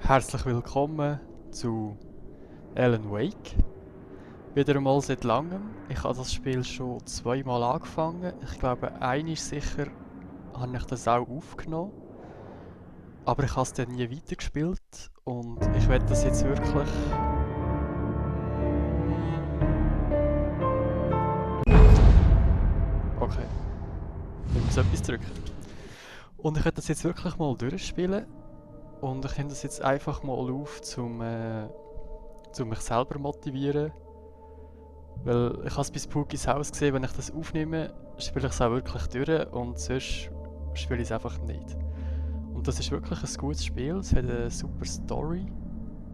Herzlich willkommen zu Alan Wake. Wieder einmal seit langem. Ich habe das Spiel schon zweimal angefangen. Ich glaube, einmal sicher habe ich das auch aufgenommen. Aber ich habe es dann nie weitergespielt und ich werde das jetzt wirklich... Okay, ich muss etwas drücken. Und ich werde das jetzt wirklich mal durchspielen. Und ich nehme das jetzt einfach mal auf, um mich selber motivieren. Weil ich habe es bei Spooky's Haus gesehen, wenn ich das aufnehme, spiele ich es auch wirklich durch und sonst spiele ich es einfach nicht. Und das ist wirklich ein gutes Spiel, es hat eine super Story.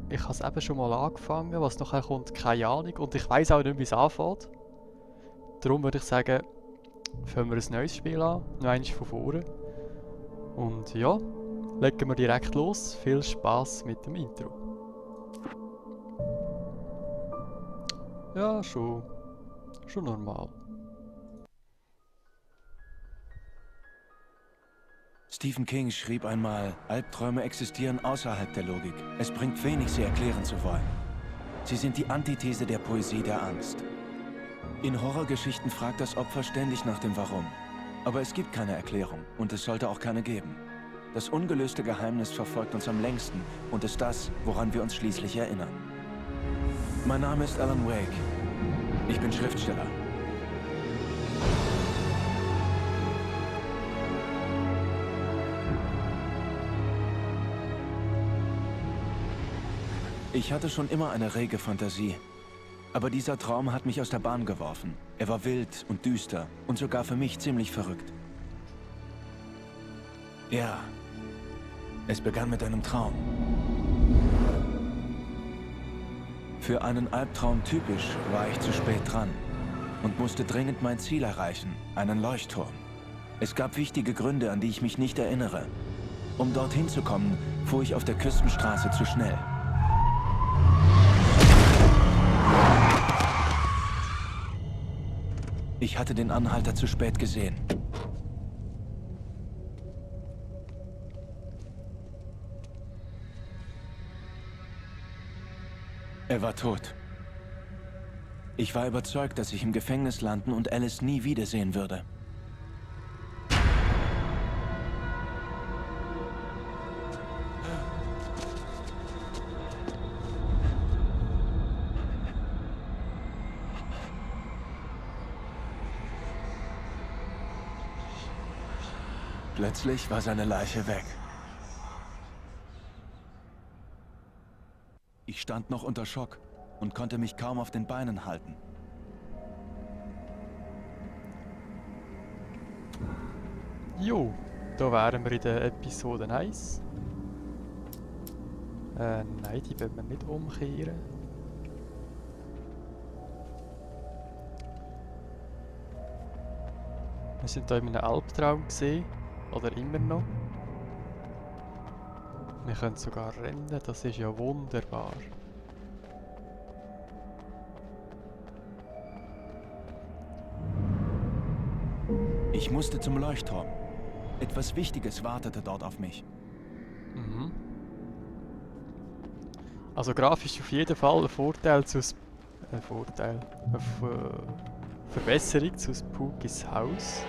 Ich habe es eben schon mal angefangen, was nachher kommt, keine Ahnung. Und ich weiss auch nicht, wie es anfängt. Darum würde ich sagen, fangen wir ein neues Spiel an, noch eins von vorne. Und ja, legen wir direkt los. Viel Spaß mit dem Intro. Ja, schon normal. Stephen King schrieb einmal, Albträume existieren außerhalb der Logik. Es bringt wenig, sie erklären zu wollen. Sie sind die Antithese der Poesie der Angst. In Horrorgeschichten fragt das Opfer ständig nach dem Warum. Aber es gibt keine Erklärung und es sollte auch keine geben. Das ungelöste Geheimnis verfolgt uns am längsten und ist das, woran wir uns schließlich erinnern. Mein Name ist Alan Wake. Ich bin Schriftsteller. Ich hatte schon immer eine rege Fantasie. Aber dieser Traum hat mich aus der Bahn geworfen. Er war wild und düster und sogar für mich ziemlich verrückt. Ja, es begann mit einem Traum. Für einen Albtraum typisch war ich zu spät dran und musste dringend mein Ziel erreichen, einen Leuchtturm. Es gab wichtige Gründe, an die ich mich nicht erinnere. Um dorthin zu kommen, fuhr ich auf der Küstenstraße zu schnell. Ich hatte den Anhalter zu spät gesehen. Er war tot. Ich war überzeugt, dass ich im Gefängnis landen und Alice nie wiedersehen würde. Plötzlich war seine Leiche weg. Ich stand noch unter Schock und konnte mich kaum auf den Beinen halten. Jo, da wären wir in der Episode 1. Nein, die wollen wir nicht umkehren. Wir sind hier in einem Albtraum gesehen. Oder immer noch. Wir können sogar rennen, das ist ja wunderbar. Ich musste zum Leuchtturm. Etwas Wichtiges wartete dort auf mich. Mhm. Also grafisch auf jeden Fall ein Vorteil eine Verbesserung zu Spooky's Haus.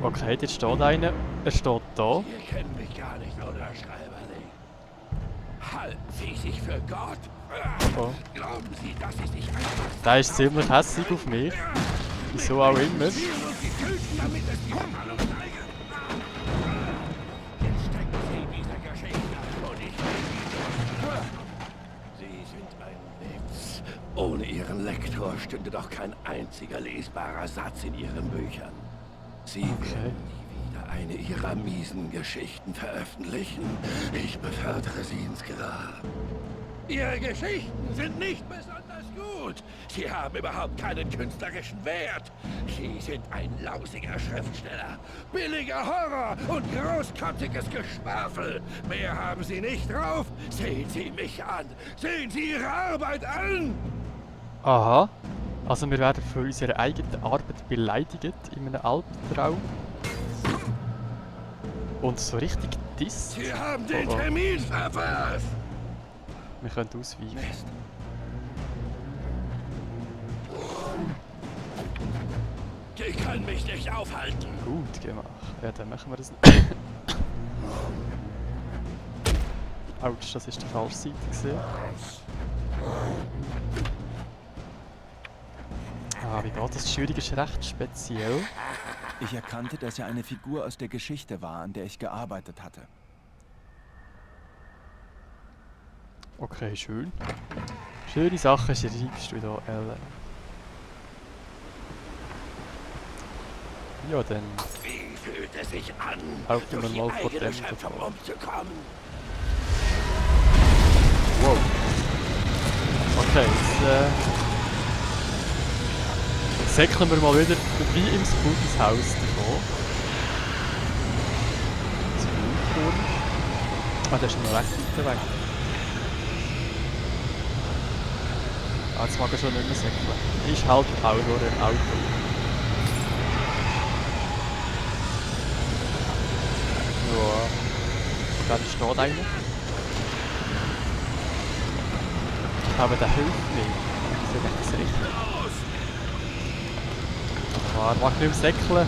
Okay, jetzt steht einer. Er steht da. Ihr kennt mich gar nicht, oder Schreiberling? Halten Sie sich für Gott? Oh. Glauben Sie, dass Sie sich einfach... Der ist ziemlich hässlich auf mich. Wieso auch immer. und Sie töten, damit es die Vermannung steigert? Jetzt stecken Sie in dieser Geschichte und ich... Sie sind ein Witz. Ohne Ihren Lektor stünde doch kein einziger lesbarer Satz in Ihren Büchern. Sie werden nie wieder eine Ihrer miesen Geschichten veröffentlichen. Ich befördere Sie ins Grab. Ihre Geschichten sind nicht besonders gut. Sie haben überhaupt keinen künstlerischen Wert. Sie sind ein lausiger Schriftsteller, billiger Horror und großkottiges Geschwafel. Mehr haben Sie nicht drauf. Sehen Sie mich an. Sehen Sie Ihre Arbeit an. Aha. Also wir werden für unsere eigene Arbeit beleidigt in einem Albtraum. Und so richtig disst. Sie haben den Oh, oh. Termin verpasst! Wir können ausweichen. Mist. Die können mich nicht aufhalten! Gut gemacht. Ja, dann machen wir das. Autsch, das ist die falsche Seite gesehen. Ah, wie geht das? Die Steuerung ist recht speziell. Ich erkannte, dass er eine Figur aus der Geschichte war, an der ich gearbeitet hatte. Okay, schön. Schöne Sachen schreibst du da, Ellen. Ja, dann Wie fühlt es sich an, laufen wir durch die mal vor eigene dem Schöpfung davon. umzukommen? Wow. Okay, jetzt säckeln wir mal wieder vorbei im Spookys Haus davon. Das Blutkorn. Ah, der ist noch recht weit weg. Ah, jetzt mag er schon nicht mehr säckeln. Ist halt auch nur ein Auto. Ja. Da steht einer. Aber der hilft mir. So geht das richtig. Ah, er mag nicht mehr säckeln.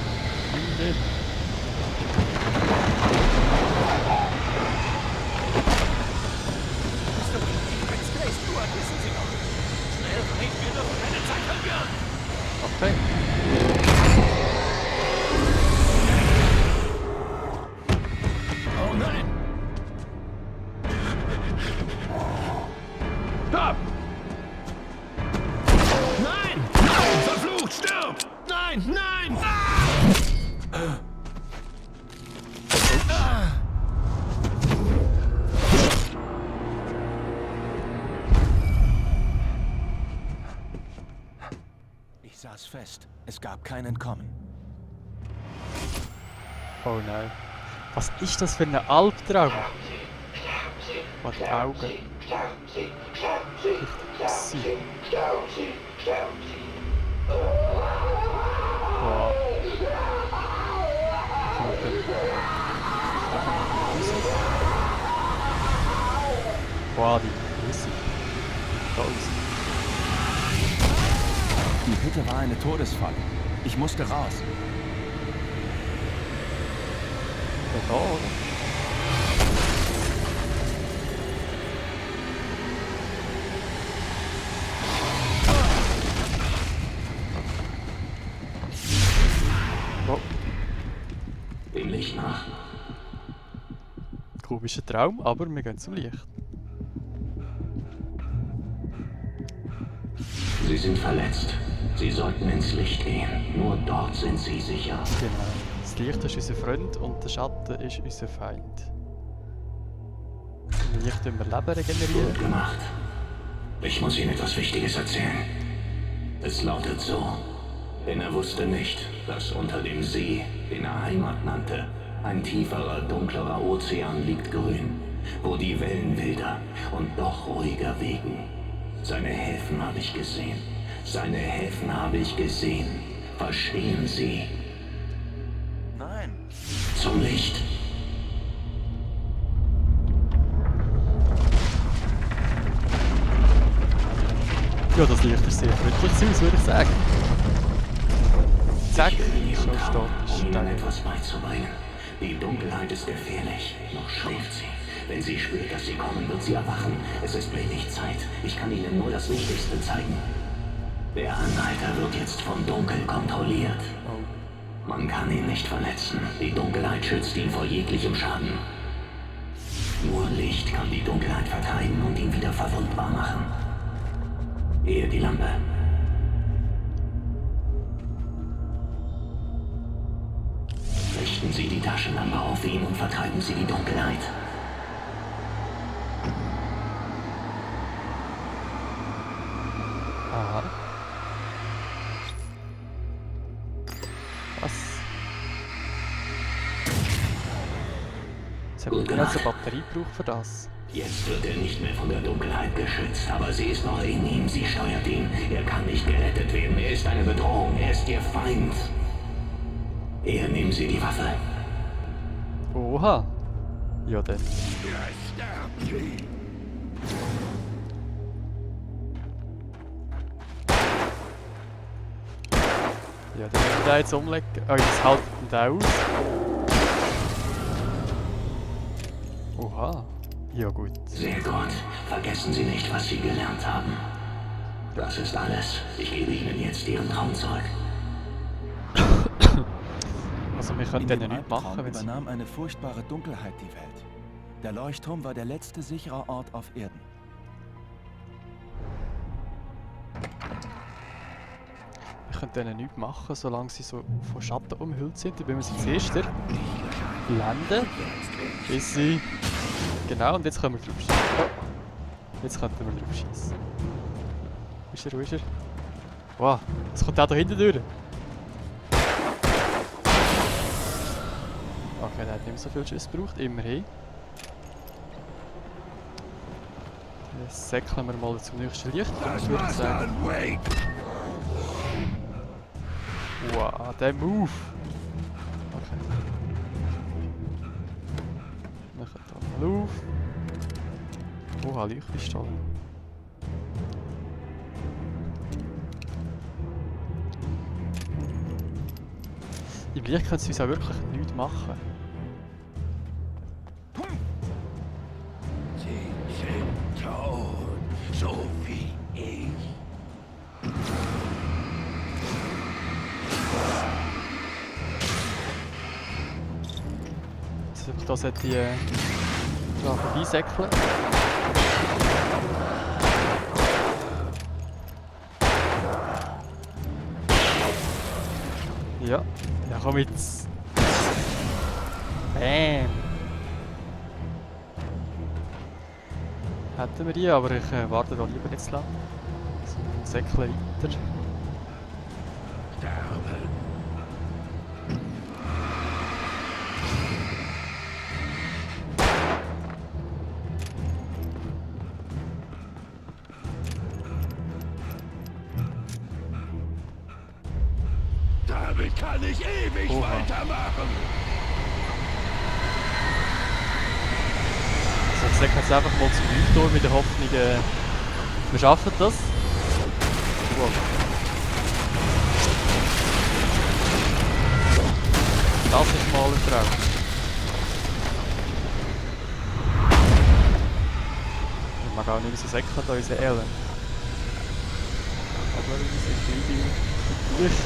Nicht. Okay. Oh nein! Stopp! Nein! Nein! Verflucht! Stirb! Nein! Nein! Ich saß fest. Es gab kein Entkommen. Oh nein. Was ist das für ein Albtraum? Oh, die Augen. Richtig Psy. Wow. Wow, die Musik. Da ist Die Hütte war eine Todesfalle. Ich musste raus. da, oder? Oh, Dem Licht nach. komischer Traum, aber wir gehen zum Licht. Sie sind verletzt. Sie sollten ins Licht gehen. Nur dort sind sie sicher. Genau. Das Licht ist unser Freund und der Schatten ist unser Feind. Im Licht können wir Leben regenerieren. Gut gemacht. Ich muss Ihnen etwas Wichtiges erzählen. Es lautet so. Denn er wusste nicht, dass unter dem See, den er Heimat nannte, ein tieferer, dunklerer Ozean liegt grün, wo die Wellen wilder und doch ruhiger wegen. Seine Häfen habe ich gesehen. Seine Häfen habe ich gesehen. Verstehen Sie? Nein. Zum Licht. Ja, das Licht ist sehr freundlich zu uns, würde ich sagen. Zack, Ich bin in schon Ihrem Traum, steht um Ihnen Stein. etwas beizubringen. Die Dunkelheit ist gefährlich, noch schläft sie. Wenn sie spürt, dass sie kommen, wird sie erwachen. Es ist wenig Zeit. Ich kann Ihnen nur das Wichtigste zeigen. Der Anhalter wird jetzt vom Dunkel kontrolliert. Oh. Man kann ihn nicht verletzen. Die Dunkelheit schützt ihn vor jeglichem Schaden. Nur Licht kann die Dunkelheit vertreiben und ihn wieder verwundbar machen. Hier die Lampe. Richten Sie die Taschenlampe auf ihn und vertreiben Sie die Dunkelheit. Aha. Was? Jetzt haben wir Gut eine ganze gemacht. Batterie gebraucht für das. Jetzt wird er nicht mehr von der Dunkelheit geschützt, aber sie ist noch in ihm, sie steuert ihn. Er kann nicht gerettet werden, er ist eine Bedrohung, er ist ihr Feind. Hier nehmen Sie die Waffe. Oha. Ja, dann. Ja, sterben Sie! Ja, dann müssen wir den jetzt umlegen. Oh, jetzt haltet der aus. Oha. Ja, gut. Sehr gut. Vergessen Sie nicht, was Sie gelernt haben. Das ist alles. Ich gebe Ihnen jetzt Ihren Traum zurück. Also, wir In können dem denen nichts Albtraum machen, wenn sie. übernahm eine furchtbare Dunkelheit die Welt. Der Leuchtturm war der letzte sichere Ort auf Erden. Wir können denen nichts machen, solange sie so von Schatten umhüllt sind. Dann müssen wir sie zuerst blenden, bis sie... Genau, und jetzt können wir drauf schießen. Oh. Jetzt könnten wir drauf schießen. Wo ist er, wo ist er? Wow, was kommt der da hinten durch? Okay, der hat nicht mehr so viel Schuss gebraucht, immerhin. Dann säckeln wir mal zum nächsten Lichtpunkt, würde ich sagen. Wake! Wow, der Move! Okay. Wir können da mal auf. Oha, Leuchtpistole. Im Licht können sie uns auch wirklich nichts machen. Sie sind tot, so wie ich. Da sollte ich dran vorbeisäckeln. Ja, ja komm jetzt. Bam! Hätten wir die, aber ich warte da lieber nicht zu lang. So, säckle weiter. Sterben. Damit kann ich ewig Oha. weitermachen. Also ich sage jetzt einfach mal zum Leuchtturm mit der Hoffnung, wir schaffen das. Wow. Das ist mal ein Traum. Ich mag auch nicht mehr so säckeln, da unsere Ellen. Aber unsere kleine Licht.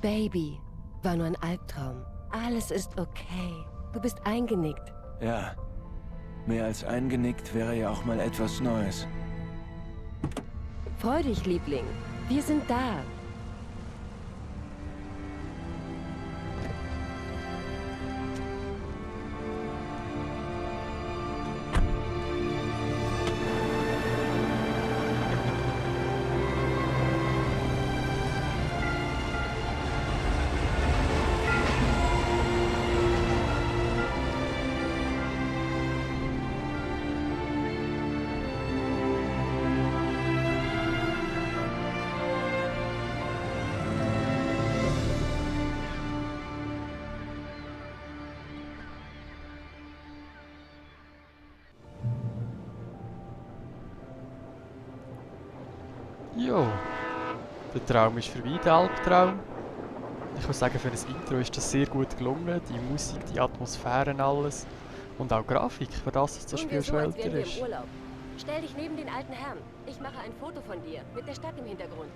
Baby, war nur ein Albtraum. Alles ist okay. Du bist eingenickt. Ja, mehr als eingenickt wäre ja auch mal etwas Neues. Freu dich, Liebling. Wir sind da. Jo, der Traum ist vorbei, der Albtraum. Ich muss sagen, für ein Intro ist das sehr gut gelungen. Die Musik, die Atmosphäre, alles. Und auch Grafik, für das, dass das Tun Spiel wir so, schon als älter wären wir im ist. Urlaub. Stell dich neben den alten Herrn. Ich mache ein Foto von dir, mit der Stadt im Hintergrund.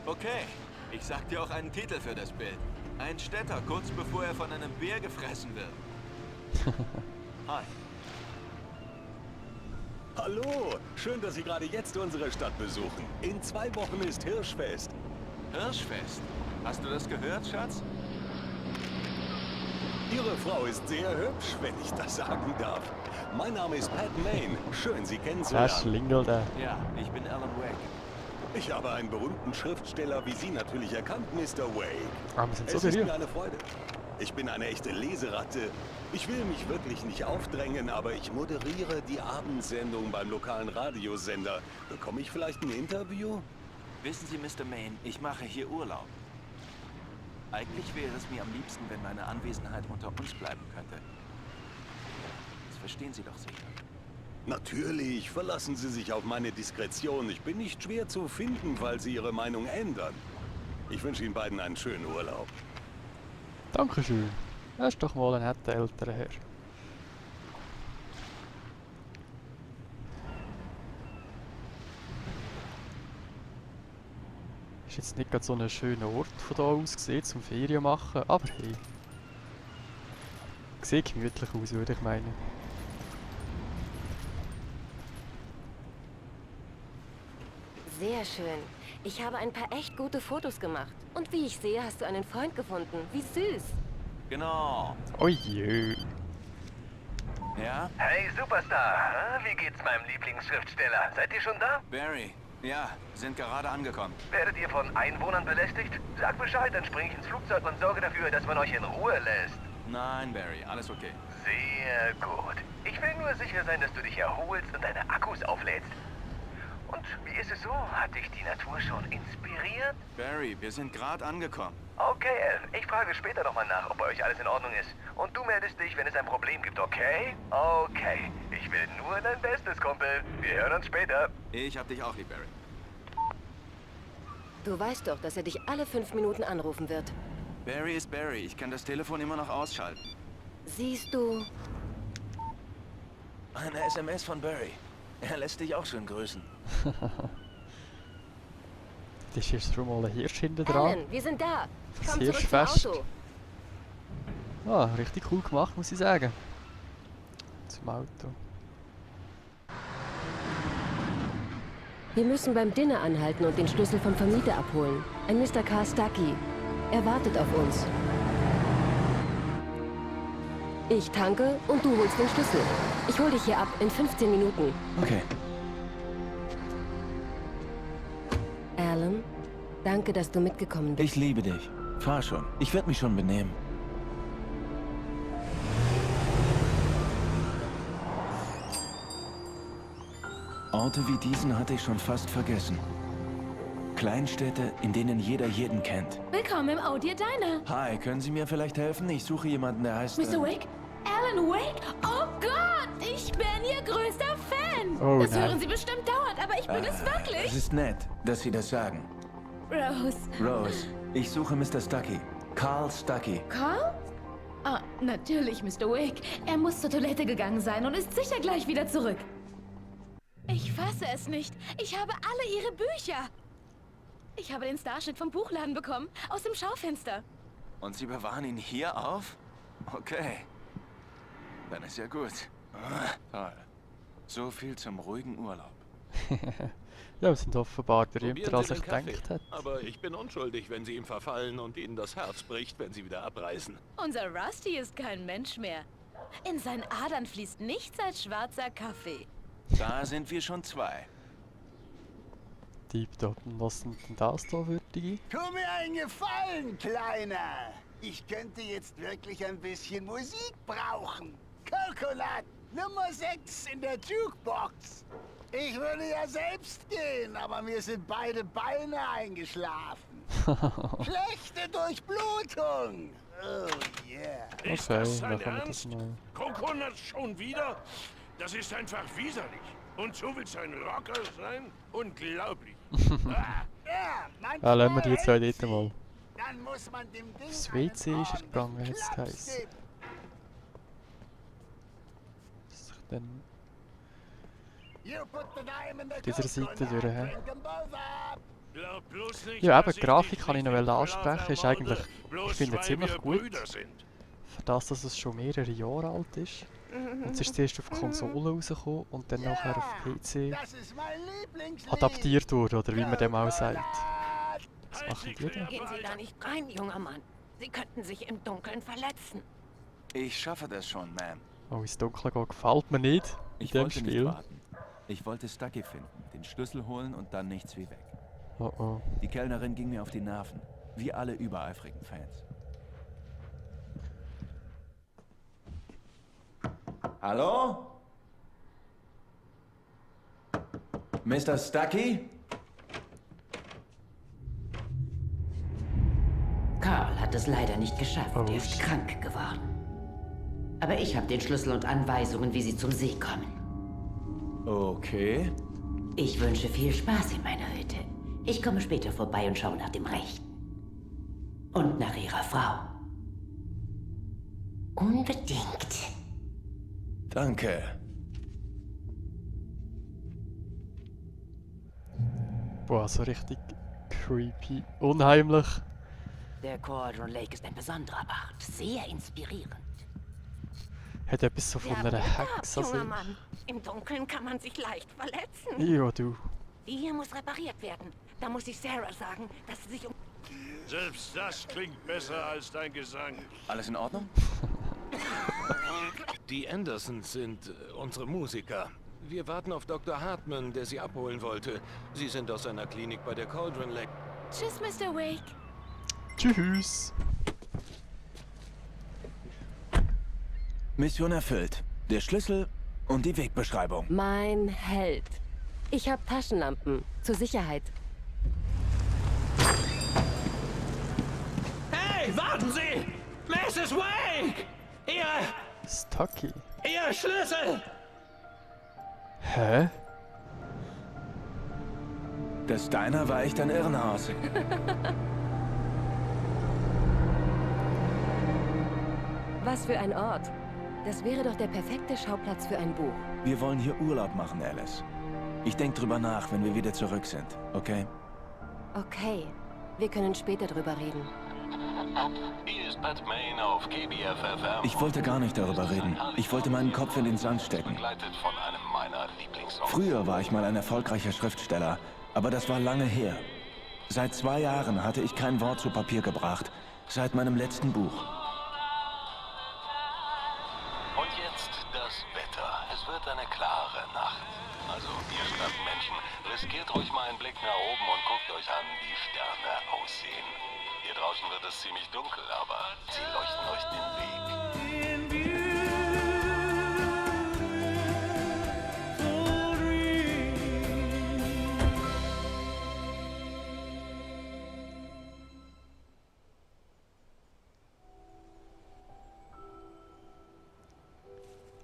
Okay, ich sag dir auch einen Titel für das Bild. Ein Städter, kurz bevor er von einem Bär gefressen wird. Hi. Hallo, schön, dass Sie gerade jetzt unsere Stadt besuchen. In 2 Wochen ist Hirschfest. Hirschfest. Hast du das gehört, Schatz? Ihre Frau ist sehr hübsch, wenn ich das sagen darf. Mein Name ist Pat Main. Schön, Sie Der kennenzulernen. Schlingel, der. Ja, ich bin Alan Wake. Ich habe einen berühmten Schriftsteller wie Sie natürlich erkannt, Mr. Wake. Ah, wir sind so Es ist mir berührt. eine Freude. Ich bin eine echte Leseratte. Ich will mich wirklich nicht aufdrängen, aber ich moderiere die Abendsendung beim lokalen Radiosender. Bekomme ich vielleicht ein Interview? Wissen Sie, Mr. Main, ich mache hier Urlaub. Eigentlich wäre es mir am liebsten, wenn meine Anwesenheit unter uns bleiben könnte. Das verstehen Sie doch sicher. Natürlich, verlassen Sie sich auf meine Diskretion. Ich bin nicht schwer zu finden, falls Sie Ihre Meinung ändern. Ich wünsche Ihnen beiden einen schönen Urlaub. Dankeschön. Er ist doch mal ein netter älterer Herr. Ist jetzt nicht gerade so ein schöner Ort von da aus gesehen, zum Ferien machen, aber hey. Sieht gemütlich aus, würde ich meinen. Sehr schön. Ich habe ein paar echt gute Fotos gemacht. Und wie ich sehe, hast du einen Freund gefunden. Wie süß. Genau. Oje. Ja? Hey Superstar, wie geht's meinem Lieblingsschriftsteller? Seid ihr schon da? Barry. Ja, sind gerade angekommen. Werdet ihr von Einwohnern belästigt? Sagt Bescheid, dann springe ich ins Flugzeug und sorge dafür, dass man euch in Ruhe lässt. Nein, Barry, alles okay. Sehr gut. Ich will nur sicher sein, dass du dich erholst und deine Akkus auflädst. Und wie ist es so? Hat dich die Natur schon inspiriert? Barry, wir sind gerade angekommen. Okay, Elf. Ich frage später nochmal nach, ob bei euch alles in Ordnung ist. Und du meldest dich, wenn es ein Problem gibt, okay? Okay. Ich will nur dein Bestes, Kumpel. Wir hören uns später. Ich hab dich auch lieb, Barry. Du weißt doch, dass er dich alle 5 Minuten anrufen wird. Barry ist Barry. Ich kann das Telefon immer noch ausschalten. Siehst du? Eine SMS von Barry. Er lässt dich auch schön grüßen. Das ist schon mal ein Hirsch hinten dran. Alan, wir sind da. Das Komm zurück zum Hirschfest. Auto. Ah, richtig cool gemacht, muss ich sagen. Zum Auto. Wir müssen beim Dinner anhalten und den Schlüssel vom Vermieter abholen. Ein Mr. Carl Stuckey. Er wartet auf uns. Ich tanke und du holst den Schlüssel. Ich hol dich hier ab in 15 Minuten. Okay. Alan, danke, dass du mitgekommen bist. Ich liebe dich. Fahr schon. Ich werde mich schon benehmen. Orte wie diesen hatte ich schon fast vergessen. Kleinstädte, in denen jeder jeden kennt. Willkommen im Oh Dear Diner. Hi, können Sie mir vielleicht helfen? Ich suche jemanden, der heißt... Mr. Wake? Alan Wake? Oh Gott, ich bin Ihr größter Fan. Oh das nein. hören Sie bestimmt dauernd, aber ich bin es Es wirklich. ist nett, dass Sie das sagen. Rose. Rose, ich suche Mr. Stuckey. Carl Stuckey. Carl? Ah, natürlich, Mr. Wake. Er muss zur Toilette gegangen sein und ist sicher gleich wieder zurück. Ich fasse es nicht. Ich habe alle Ihre Bücher. Ich habe den Starschnitt vom Buchladen bekommen, aus dem Schaufenster. Und Sie bewahren ihn hier auf? Okay. Dann ist ja gut. Toll. So viel zum ruhigen Urlaub. Ja, wir sind offenbar berühmter, Probieren als Sie ich den Kaffee. gedacht hätte. Aber ich bin unschuldig, wenn Sie ihm verfallen und Ihnen das Herz bricht, wenn Sie wieder abreisen. Unser Rusty ist kein Mensch mehr. In seinen Adern fließt nichts als schwarzer Kaffee. Da sind wir schon 2. Tipptopp. Und was sind denn das da für Dinge? Tu mir einen Gefallen, Kleiner. Ich könnte jetzt wirklich ein bisschen Musik brauchen. Coconut, Nummer 6 in der Jukebox. Ich würde ja selbst gehen, aber mir sind beide Beine eingeschlafen. Schlechte Durchblutung. Oh yeah. Ist Okay, das sein machen wir das Ernst? mal. Coconut schon wieder? Das ist einfach widerlich. Und so willst du ein Rocker sein? Unglaublich. Ja, Ja, lassen wir manchmal die zwei hält dort mal. Dann muss man dem Ding Das WC einen ist er gegangen, hat es ordentlichen Klaps geheißen. geben. Dass ich dann You put the dime in the dieser Seite coconut, durch, hä? drink 'em both up. Glaub bloß nicht, Ja, eben, dass die ich Grafik dich kann ich nicht noch im ansprechen. Schlaf Ist ermorde, eigentlich, bloß ich finde, weil ziemlich wir gut. Brüder sind. Für das, dass es schon mehrere Jahre alt ist. Und es ist zuerst auf Konsole rausgekommen und dann nachher auf PC Das ist mein Lieblingslied. adaptiert wurde, oder wie man dem auch sagt. Was Halt machen die die denn? Klappe, Gehen Sie Alter. da nicht rein, junger Mann. Sie könnten sich im Dunkeln verletzen. Ich schaffe das schon, Ma'am. Oh, ins Dunkle gehen gefällt mir nicht in Ich dem wollte nicht Spiel. warten. Ich wollte Stucky finden, den Schlüssel holen und dann nichts wie weg. Oh oh. Die Kellnerin ging mir auf die Nerven, wie alle übereifrigen Fans. Hallo? Mr. Stucky? Carl hat es leider nicht geschafft. Oh, Er ist shit. krank geworden. Aber ich habe den Schlüssel und Anweisungen, wie Sie zum See kommen. Okay. Ich wünsche viel Spaß in meiner Hütte. Ich komme später vorbei und schaue nach dem Rechten. Und nach Ihrer Frau. Unbedingt. Danke. Boah, so richtig creepy. Unheimlich. Der Cauldron Lake ist ein besonderer Ort. Sehr inspirierend. Hat etwas so von einer Hexe. junger Also. Mann. Im Dunkeln kann man sich leicht verletzen. Ja, du. Die hier muss repariert werden. Da muss ich Sarah sagen, dass sie sich um... Selbst das klingt besser als dein Gesang. Alles in Ordnung? Die Andersons sind unsere Musiker. Wir warten auf Dr. Hartman, der sie abholen wollte. Sie sind aus seiner Klinik bei der Cauldron Lake. Tschüss, Mr. Wake. Tschüss. Mission erfüllt. Der Schlüssel und die Wegbeschreibung. Mein Held. Ich habe Taschenlampen. Zur Sicherheit. Hey, warten Sie! Mrs. Wake! Stucky. Ihr Schlüssel! Hä? Das Diner war echt ein Irrenhaus. Was für ein Ort. Das wäre doch der perfekte Schauplatz für ein Buch. Wir wollen hier Urlaub machen, Alice. Ich denke drüber nach, wenn wir wieder zurück sind, okay? Okay. Wir können später drüber reden. Hier ist Pat Main auf KBFFM. Ich wollte gar nicht darüber reden. Ich wollte meinen Kopf in den Sand stecken. Begleitet von einem meiner Lieblingssongs. Früher war ich mal ein erfolgreicher Schriftsteller, aber das war lange her. Seit 2 Jahren hatte ich kein Wort zu Papier gebracht. Seit meinem letzten Buch. Und jetzt das Wetter. Es wird eine klare Nacht. Also, ihr Stadtmenschen, riskiert ruhig mal einen Blick nach oben und guckt euch an, wie Sterne aussehen. Hier draußen wird es ziemlich dunkel, aber sie leuchten euch den Weg.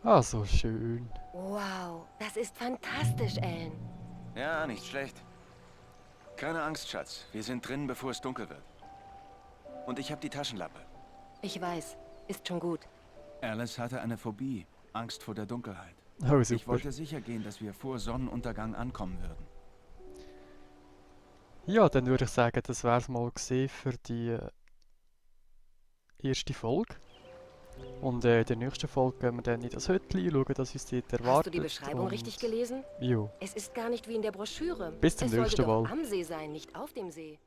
Ah, so schön. Wow, das ist fantastisch, Ellen. Ja, nicht schlecht. Keine Angst, Schatz. Wir sind drin, bevor es dunkel wird. Und ich habe die Taschenlampe. Ich weiß. Ist schon gut. Alice hatte eine Phobie. Angst vor der Dunkelheit. Oh, Ich super. wollte sicher gehen, dass wir vor Sonnenuntergang ankommen würden. Ja, dann würde ich sagen, das wäre es mal gesehen für die erste Folge. Und in der nächsten Folge gehen wir dann in das Hütchen, schauen, dass uns dort erwartet. Hast du die Beschreibung und- richtig gelesen? Jo. Es ist gar nicht wie in der Broschüre. Bis zum es sollte nächsten doch Mal. am See sein, nicht auf dem See.